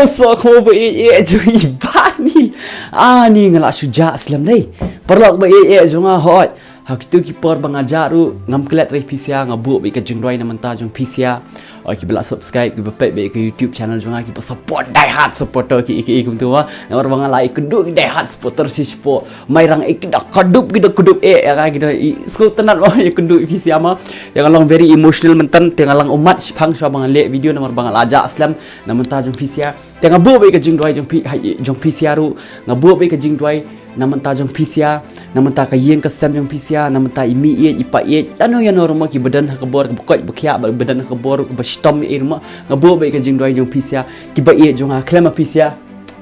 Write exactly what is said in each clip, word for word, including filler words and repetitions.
Soh khmo ba ïeit ïeit jong i Bah Nil. Ani nga la shu jah slem dei. Paralok ba ïeit ïeit jong nga hoi. Ha kitu ki por ba nga jah ruh ngam klet re phi sia, nga buh bad ka jingduwai na mynta jong phi sia. Oi ki ba la subscribe, ki ba peit bad ka YouTube channel jong nga, ki ba support die hard supporter ki ki kumtu wa. Namar ba nga la ïakynduh ki die hard supporter shi shapoh Mairang, eh, ki da kdup, ki da kdup, eh, ïa ka, ki da i sngewtynnat mo ïakynduh phi sia mo. Te nga long very emotional mynta, te nga long ummat shiphang shuwa ba nga leh video namar ba nga la jah slem na mynta jong phi sia. Te nga buh bad ka jingduwai jong phi, hai, jong phi sia ruh, nga buh bad ka jingduwai na mynta jong phi sia, na mynta ka ïing ka sem jong phi sia, na mynta i mei ïeit, i pa ïeit, ïano ïano ruh mo ki ba don ha ka bor, ka ba koit ba khiah, ba, ba don ha ka bor, ka ba shitom ïeit ruh mo, nga buh bad ka jingduwai jong phi sia, ki ba ïeit jong nga khlem ma phi sia.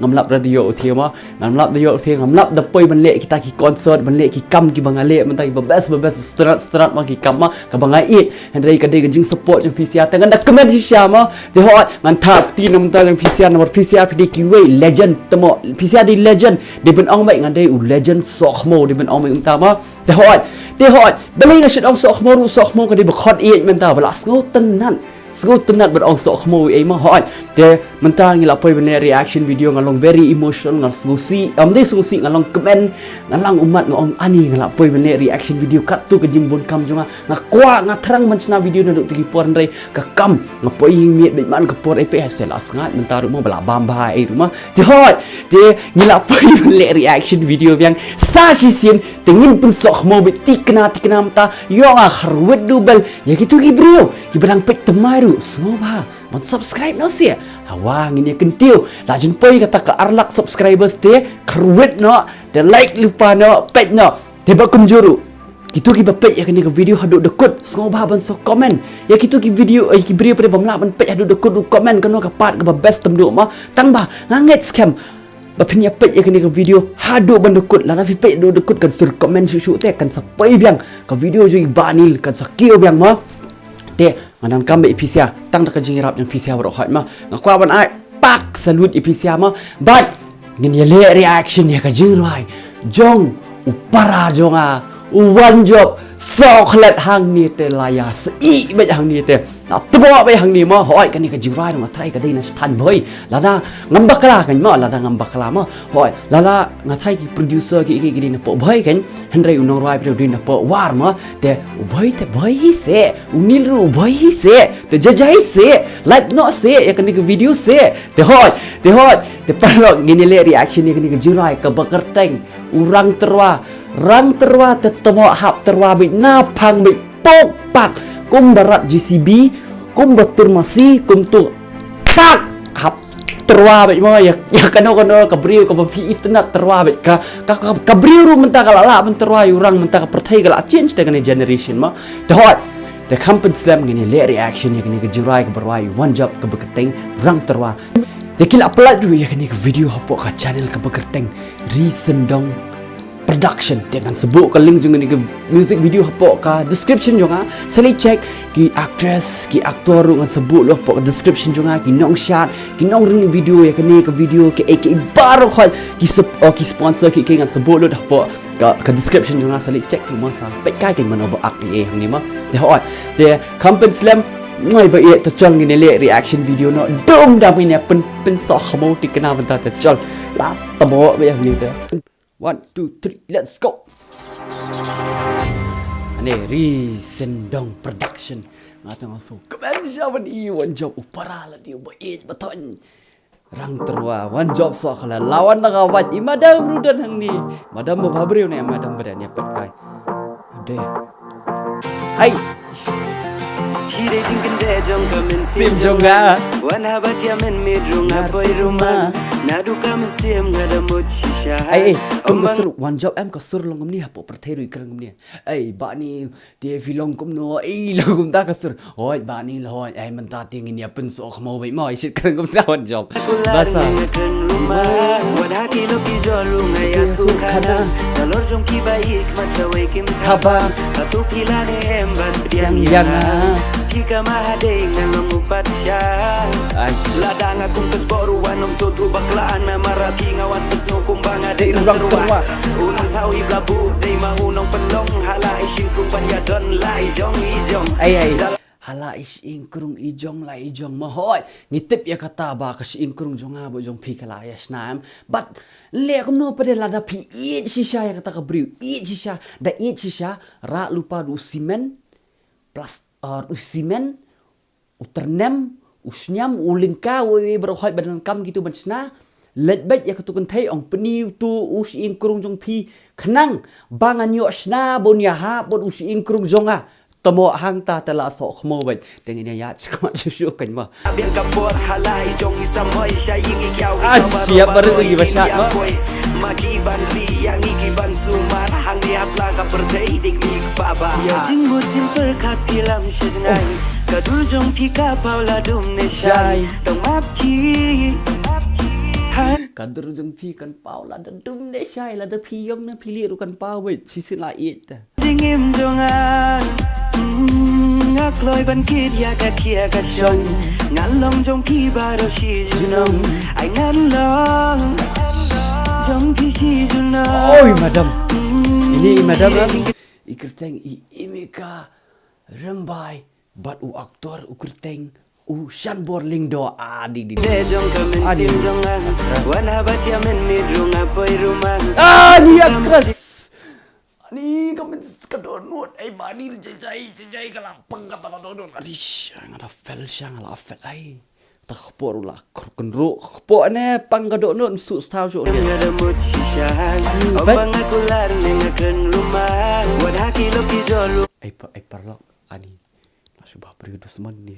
Ngam lap da ïoh u thie mo, ngam lap da ïoh u thie, ngam lap da poi ban leh kita ki concert, ban leh ki kam ki ba nga leh mynta ki ba best, ba best, strat, strat mo ki kam mo, ka ba nga ïeit. Hynrei ka dei ka jingsupport jong phi sia, te ngan da kmen shisha mo. Te hoi, ngan thap kti na mynta jong phi sia, namar phi sia phi dei kiwei legend te mo. Phi sia dei legend, dei ban ong bad nga dei u legend soh khmo, dei ban ong bad mynta mo. Te hoi, te hoi, balei nga shu ong soh khmo ruh, soh khmo ka dei ba khot ïeit mynta, ba la sngewtynnat. Sngewtynnat ban ong soh khmo ei mo hoi. Te mynta ngi la poi ban leh reaction video, nga long very emotional, nga sngewsih, am dei sngewsih, nga long kmen, nga long ummat, nga ong ani nga la poi ban leh reaction video katto ka jingbun kam jong nga. Nga kwah, nga thrang ban shna video naduh tu ki por hynrei ka kam nga poi ïing miet bad man ka por ei peit ha se la sngaid mynta ruh mo ba la bam bha ei ruh mo. Te hoi, te ngi la poi ban leh reaction video biang sa shisien, te ngin pynsoh khmo bad tikna tikna mynta ïoh nga kharwit dubel ïa kitu ki briew ki ba dang peit thymmai ruh sngewbha ban subscribe noh seh. Hawa ngin ïa kyntiew la jin poi kata ka ar lak subscribers te kharwit noh, te like lypa noh, peit noh. Te ba kumjuh ruh kitu ki ba peit ïa kane ka video haduh da kut sngewbha ban sa comment. Ïa kitu ki video, eh, ki briew pat ba ym lah ban peit haduh da kut ruh comment kano ka part ka ba best tam duh mo. Tang ba nga ngeit skhem ba phin ïa peit ïa kane ka video haduh ban da kut, lada phi peit haduh da kut kan sa comment shuh shuh te kan sa poi biang ka video jong i Bah Nil, kan sa kiew biang mo. Te nga donkam bad i phi sia tang da ka jingïarap jong phi sia baroh hoi mo. Nga kwah ban ai pak salute i phi sia mo. Bad ngin ïa leh reaction ïa ka jingrwai jong u para jong nga u Wanjop Sohkhlet hangne te la ïa sih bad hangne te. Na tbo bad hangne mo hoi kane ka jingrwai nga trai ka dei na stan bhoi. Lada ngam bakla kan mo, lada ngam bakla mo. Hoi, lada nga trai ki producer ki ki ki dei na poh bhoi kan. Hynrei u nongrwai phi dei na poh war mo. Te u bhoi te bhoi hi seh, u Nil ruh u bhoi hi seh. Te jajai seh, like noh seh ïa kane ka video seh. Te hoi, te hoi, te paralok ngin ïa leh reaction ïa kane ka jingrwai ka ba kyrteng u Rangtyrwa. Rangtyrwa te tmo hap tyrwa bad na phang bad pok pak kum ba rat J C B, kum ba tur masi, kum tu tak hap tyrwa bad mo ïa, ïa kano kano ka briew ka ba phi itynnat tyrwa bad ka, ka, ka, ka briew ruh mynta ka la lah ban tyrwa ïa u Rang mynta ka pyrthei ka la change te kane generation mo. Te hoi, te kham pynslem ngin ïa leh reaction ïa kane ka jingrwai ka ba rwai u Wanjop ka ba kyrteng Rangtyrwa. Te ki la pynlait ruh ïa kane ka video hapoh ka channel ka ba kyrteng Ri Syndong Production. Te ngan sa buh ka link jong kane ka music video hapoh ka description jong nga. Sa leit check ki actress, ki actor ruh ngan sa buh lut hapoh ka description jong nga, ki nongshad, ki nongring video ïa kane ka video, ki, eh, ki baroh hoi, ki sup-, oh, ki sponsor ki, ki ngan sa buh lut hapoh ka, ka description jong nga, sa leit check ruh mo, sa peit kai ken mano ba ak ïa hangne mo. Te hoi, te kham pynslem, ngai ba ïa ta chol ngin ïa leh reaction video noh. Dum da ngin ïa pyn, pynsoh khmo tikna mynta ta chol. La tbo bad hangne te. One, two, three, let's go. Ane Ri Syndong Production. Nga tang nga so kmen sha ban i Wanjop u para la di u ba ïeit ba thon. Rangtyrwa, Wanjop Sohkhlet, la wan da ka wait i madam ruh don hangne. Madam ba bha briew ne, madam ba don ïa peit kai. Dei. Ai. Ki dei jingkyndit jong ka mynsiem jong nga. Wan haba tiam mynmiet ruh nga poi ruh man. Naduh ka mynsiem nga da mut shisha. Ai, ai, kum ka sur Wanjop em ka sur long kumne hapoh pyrthei ruh i kren kumne. Ai, Bah Nil, te phi long kumno, ai, long kumta ka sur. Hoi, Bah Nil, hoi, ai, mynta te ngin ïa pynsoh khmo bad mo, ai, shit kren kumta Wanjop. Basa. Wan ha ki lok ki jor ruh nga ïathuh khana. Nalor jong ki ba ïeit khmat shawei kim thaba. Hato phi la ne em ban pdiang ïa nga. Phi kama hadei nga long u patsha. Ai. Lada nga kum ka sport ruh wan ym sngewthuh bakla namar phi nga wan pynsngew kumba nga dei Rangtyrwa. U nang thaw i bla buh dei ma u nongpynlong ha la i shim kum ban ïadon la i jong i jong. Ai, ai. Ala i shyieng krung i jong la i jong ma hoi. Ngi tip ïa kata ba ka shyieng krung jong nga bad jong phi ka la ïa shna em. Bad leh kumno pat de lada phi ïeit shisha ïa kata ka briew, ïeit shisha, da ïeit shisha, rah lypa da u simen, plus, uh, u simen, u tyrnem, u sniam, u lyngka, u, u, baroh hoi ba donkam kito ban shna. Leit beit ïa katu kynthei, ong pyni utu u shyieng krung jong phi khnang ba ngan ïoh shna bun ïa ha bun u shyieng krung jong nga. Tamo hangta te la soh khmo beit. Te ngin ïa ïa chikmat shu shu kan ma. Biang ka por hala i jong i samoi sha i ngi kiaw i Ah, siap baru lagi basah ma. Ma ki ban ri yang i ki ban sumar hang di hasla ka pyrthei dik dik pa ba. Ïa jingmut jingpyrkhat ti lam sha jngai. Ka dur jong phi ka paw la dum ne shai. Shai. Tang map ki. Ka dur jong phi kan paw la da dum ne shai la da phi ïong ne phi li ruh kan paw beit. Shisien la ïeit ta. Jingim jong nga, mm, nga kloi ban kit ïa ka khia ka shon. Ngan long jong phi baroh shi junom. Ai ngan long jong phi shi junom. Oi, madam. Ini madam, em? I kyrteng i Imika Rembai. Bad u aktor u kyrteng u Shanbor Lyngdoh. Ah, di, di, di. De jong ka mynsiem jong nga. Wan haba tia mynmiet ruh nga poi rumah. Ah, ni aktris. Ani ka mynsiem ka dohnud. Ai ba ni jai jai jai jai ka la pang kata ka dohnud. Ani sh-, nga da fel sha nga la fel ai. Ta ka por la kynruh ka por ne pang ka dohnud su stau shu. Nga da mut shisha. Ba nga kular ne nga kren rumah. Wat haki lo ki jol. Ai pa, ai paralok. Ani. Shu ba briew dusmon ni.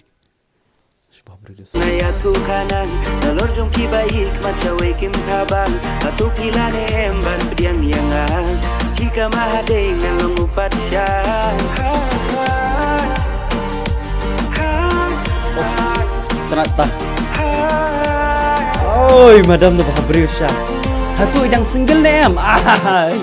Shu ba briew dusmon. Nga ïathuh khana, nalor jong phi ba i khmat shawei kim thaba. Hato phi la ne em ban pdiang ïa nga. Phi kama hadei ngan long u pat sha. Tnat ta. Oi, madam da ba briew sha. Hato i dang single ne em? Ai.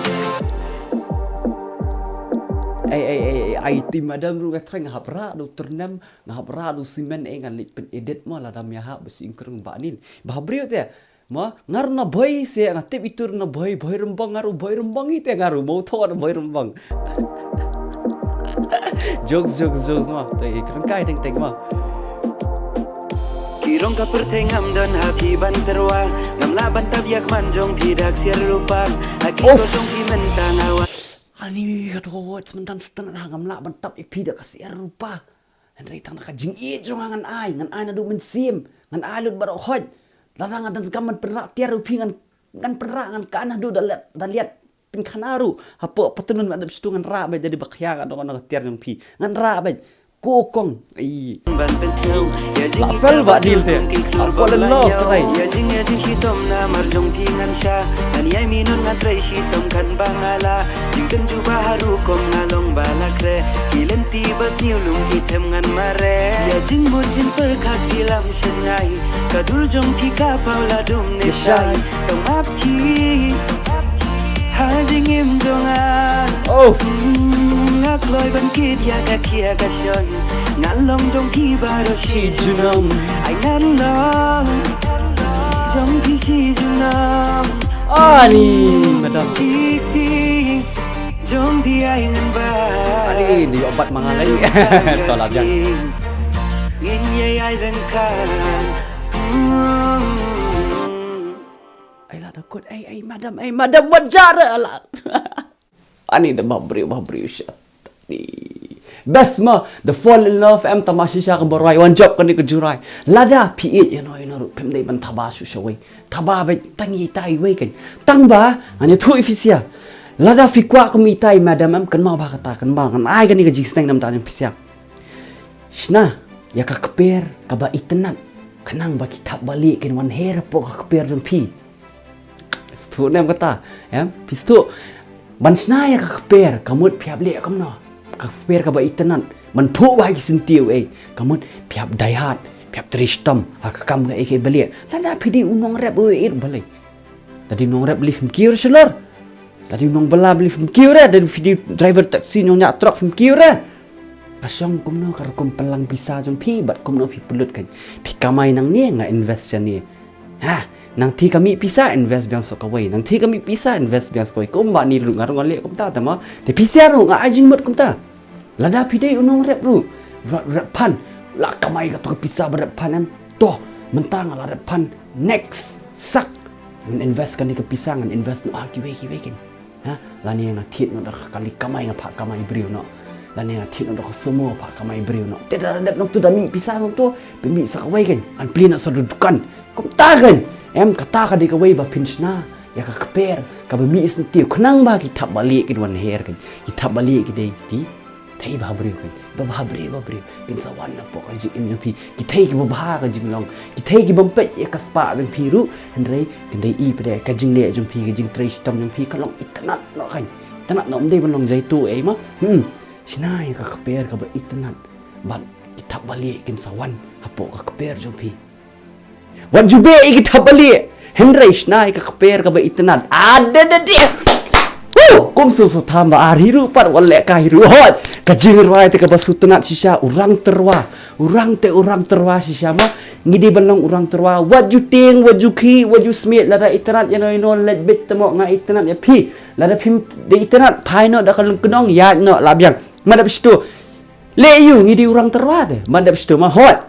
Ai, ai, ai, ai, ai, ti madam ruh nga thrang hap rah da u tyrnem. Nga hap rah da u simen eh ngan leit pyn-edit mo lada ym ïahap ba shyieng krung ba nin. Ba briew te. Mo nga ruh na bhoi se nga tip itu ruh na bhoi, bhoi rymbong nga ruh bhoi rymbong ite nga ruh mo tho na bhoi rymbong. Jokes, jokes, jokes mo. Te i krung kai teng teng mo. Ki rong ka pyrthei ngam don ha phi ban tyrwa. Ngam lah ban tap ïa ka man jong phi da ka ksiar lypa. Ha ki jong phi mynta nga wan. Ani ka to mynta satan ha ngam lah ban tap ïa phi da ka ksiar lypa. Hynrei tang da ka jingïeit jong nga ngan ai, ngan ai naduh mynsiem, ngan ai lut baroh hoi. Lada nga donkam ban pynrah tiar ruh phi ngan, ngan pynrah ngan kai naduh da liat, da liat pynkhana ruh. Hapoh patnun ma dep sdang ngan rah beit da dei ba khia nga dong na ka tiar jong phi. Ngan rah beit. Ko kong. Ai. Ban pynsngew. Ïa jing la fel ba dil te. Fall in love trai. Ïa jing ïa jing shitom namar jong phi ngan sha. Ngan ïai minot ngan trai shitom kan ba nga la. Jingtynjuh ba harum kum nga long ba la kre. Ki lynti ba sniew lum ki them ngan mareh. Ïa jingmut jingpyrkhat phi lam sha jngai. Ka dur jong phi ka paw la dum ne shai. Tang map ki. Ha jingim jong nga. Oh. Mm, nga kloi ban kit ïa ka khia ka shon. Ngan long jong phi baroh shi junom. Ai ngan long jong phi shi junom. Ani, madam. Tik tik. Jong phi ai ngan ba. Ani, di obat mangalai. To la biang. Ngin ïa ai rengkan. Mm. Ai la da kut, ai, ai, madam, ai, madam, wat jar la. Ani da ba briew, ba briew shat. Ni. Best ma, the fall in love, em tama shisha ka barai, wan jop kane ka jurai. Lada phi ïeit ïa no ïa no ruh, phim dei ban thaba shu shawei. Thaba beit tang ïa itai wei kan. Tang ba, ani thui phi sia. Lada phi kwah kum itai madam em, kynmaw ba kata, kynmaw ngan ai kane ka jingsneng nam ta jong phi sia. Shna ïa ka kper kaba itynnat khnang ba ki thapbalieh kin wan her hapoh ka kper jong phi. Sngewthuh ne em kata, em? Phi sngewthuh ban shna ïa ka kper ka mut phi hap leh kumno? Ka kper kaba itynnat ban phuh ba ha ki syntiew eh ka mut phi hap dei hard, phi hap trei shitom ha ka kam kaei kaei ba leh. Lada phi dei u nongrep u ïeit balei? Lada dei u nongrep lei phim kiew re shalor. Lada dei u nongbylla lei phim kiew re, lada dei phi dei driver taxi nongñiah truck phim kiew re. Ka shong kumno ka rukom pynlang pisa jong phi bad kumno phi pynlut kan. Phi kamai nangne nga invest shane. Ha, nangthie ka mih pisa invest biang sha kawei. Nangthie ka mih pisa invest biang sha kawei. Kumba ni ruh nga ruh nga leh kumta tama. Te pisa ruh nga ai jingmut kumta. Lada phi dei u nongrep ruh. Rat, rat phan. La kamai kato ka pisa ba rat phan em. To, mynta nga la rat phan. Next. Sak. Ngan invest kane ka pisa, ngan invest noh ha kiwei kiwei kin. Ha? Lane nga thied noh da ka kali kamai nga phah kamai briew noh. Lane nga thied noh da ka sumo phah kamai briew noh. Te da dep nangtu da mih pisa nangtu. Pynmih sa kawei kin. Ngan plie noh sa dukan. Kumta kin. Em kata ka dei kawei ba phin shna. Ïa ka kper. Kaba mih sngewthuh. Khnang ba ki thapbalieh kin wan her kin. Ki thapbalieh ki dei ki thei bha briew kin. Ba bha briew, ba briew. Kin sa wan napoh ka jingim jong phi. Ki thei kiba bha ka jinglong. Ki thei ki bym peit ïa ka spah jong phi ruh. Hynrei kin dei i pat de ka jingleh jong phi, ka jingtrei shitom jong phi ka long itynnad noh kin. Itynnad noh, ym dei ban long jaituh ei ma. Hmm. Shna ïa ka kper kaba itynnad. Bad ki thapbalieh kin sa wan hapoh ka kper jong phi. Wat ju beh ïa ki thapbalieh. Hynrei shna ïa ka kper kaba itynnad. Adadade. Huh! Kum shu shu tham ba ar hi ruh pat wat leh kai hi ruh. Hooid. Ka jingrwai te kaba shu tynnad shisha u rang tyrwa. U rang te u rang tyrwa shisha ma. Ngi dei ban long u rang tyrwa. Wat ju tieng, wat ju khih, wat ju smiej, lada itynnad ïano ïano leit beit te mo, nga itynnad ïa phi. Lada phim dei itynnad phai noh da ka lyngknong, ïaid noh, la biang. Ma dep shitu. Leh ïa u, ngi dei u rang tyrwa te. Ma dep shitu ma, hooid.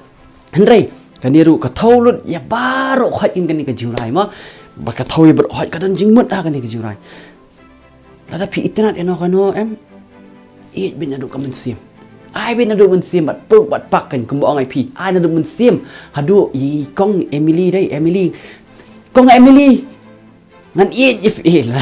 Hynrei kane ruh ka thew lut ïa baroh khoit kin kane ka jingrwai ma. Ba ka thew ïa baroh khoit ka don jingmut ha kane ka jingrwai. Lada phi itynnad ïano kano em. Ïeit beit naduh ka mynsiem. Ai beit naduh mynsiem bad puk bad pak kin kumba ong ai phi. Ai naduh mynsiem. Haduh i kong Emily dei, Emily. Kong Emily. Ngan ïeit ïa phi la.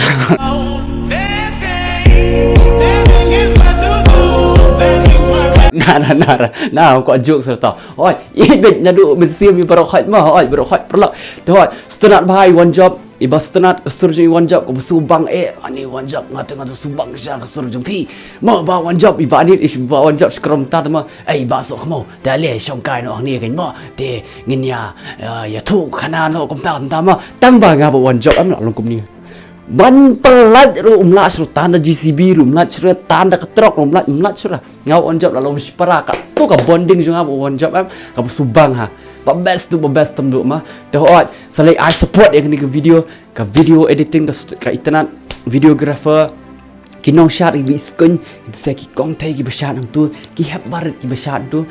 Na na na na ko juk serta. Oi, ïeit beit naduh mynsiem ïa baroh khoit ma. Oi, baroh khoit paralok. Te oi, sngewtynnad bha i One Job. Iba sngewtynnad ka sur jong i One Job kaba shu bang eh. Ani One Job nga te nga te shu bang sha ka sur jong phi. Ma ba One Job iba ani ish ba One Job skrom ta ma. Ei ba so kmo. Te ale shong kai noh hangne kein mo. Te ngin ïa ïathuh khana noh kumta kumta mo. Tang ba nga ba One Job em la long kumne. Ban pynlait ruh um lah shuh tan da J C B ruh um lah shuh tan da ka truck ruh um lah um lah shuh. Nga ba One Job la long shipara ka tu ka bonding jong nga ba One Job em ka ba shu bang ha. Ba best tu ba best tam duh ma. Te hooid sa lei ai support ïa kane ka video. Ka video editing ka, ka itynnad videographer. Ki nongshad ki ba iskun, ki sa ki kong thei ki ba shad hangtu, ki hep barit ki ba shad hangtu.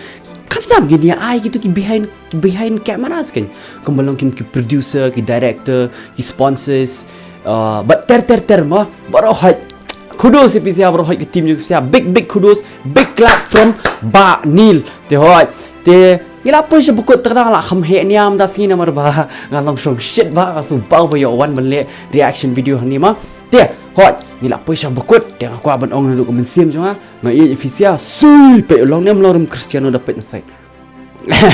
Khamtam ki nia ai kitu ki behind, ki behind camera skin. Kumba long kim ki producer, ki director, ki sponsors. Uh, bad ter ter ter ma, baroh hoi. Kudos ïa phi sha baroh hoi ka team jong phi sha. Big big kudos, big clap from Bah Nil. Te hoi. Te ngi la poi sha ba kut te ka dang la kham heh niam da sngi namar ba nga long shong shit ba nga sngewbha ba ïoh wan ban leh reaction video hangne ma. Te hoi ngi la poi sha ba kut te nga kwah ban ong naduh ka mynsiem jong nga nga ïeit ïa phi sha sui peit u long ne em long ruh Cristiano da peit na side.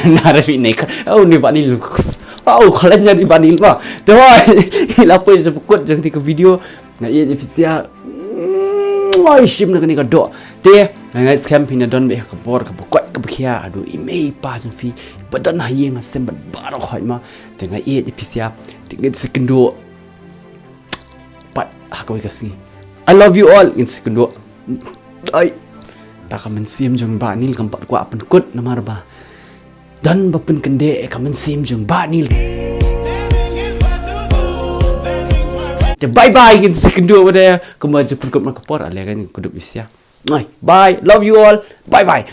Na ra phi ne ka oh ni ba ni lu. Oh khlaiñ ïa ni ba ni ma. Te hoi ngi la poi sha ba kut jong te ka video. Nga ïeit ïa phi sha. Oi shim na kane ka doh. Te nga ngeit skhem phi na don bad ka bor ka ba koit ka ba khia haduh i mei i pa jong phi ba don ha ïing ha sem bad baroh khoit ma. Te nga ïeit ïa phi sha. Te ngin sa kynduh pat ha kawei ka sngi. I love you all. Ngin sa kynduh. Ai. Ta ka mynsiem jong Bah Nil kam pat kwah pynkut namar ba don ba pynkyndeh ïa ka mynsiem jong Bah Nil. Te bye bye, ngin sa kynduh bad ïa kumba ju pynkut man ka por ale kan kynduh bad ïa. Bye, love you all. Bye bye.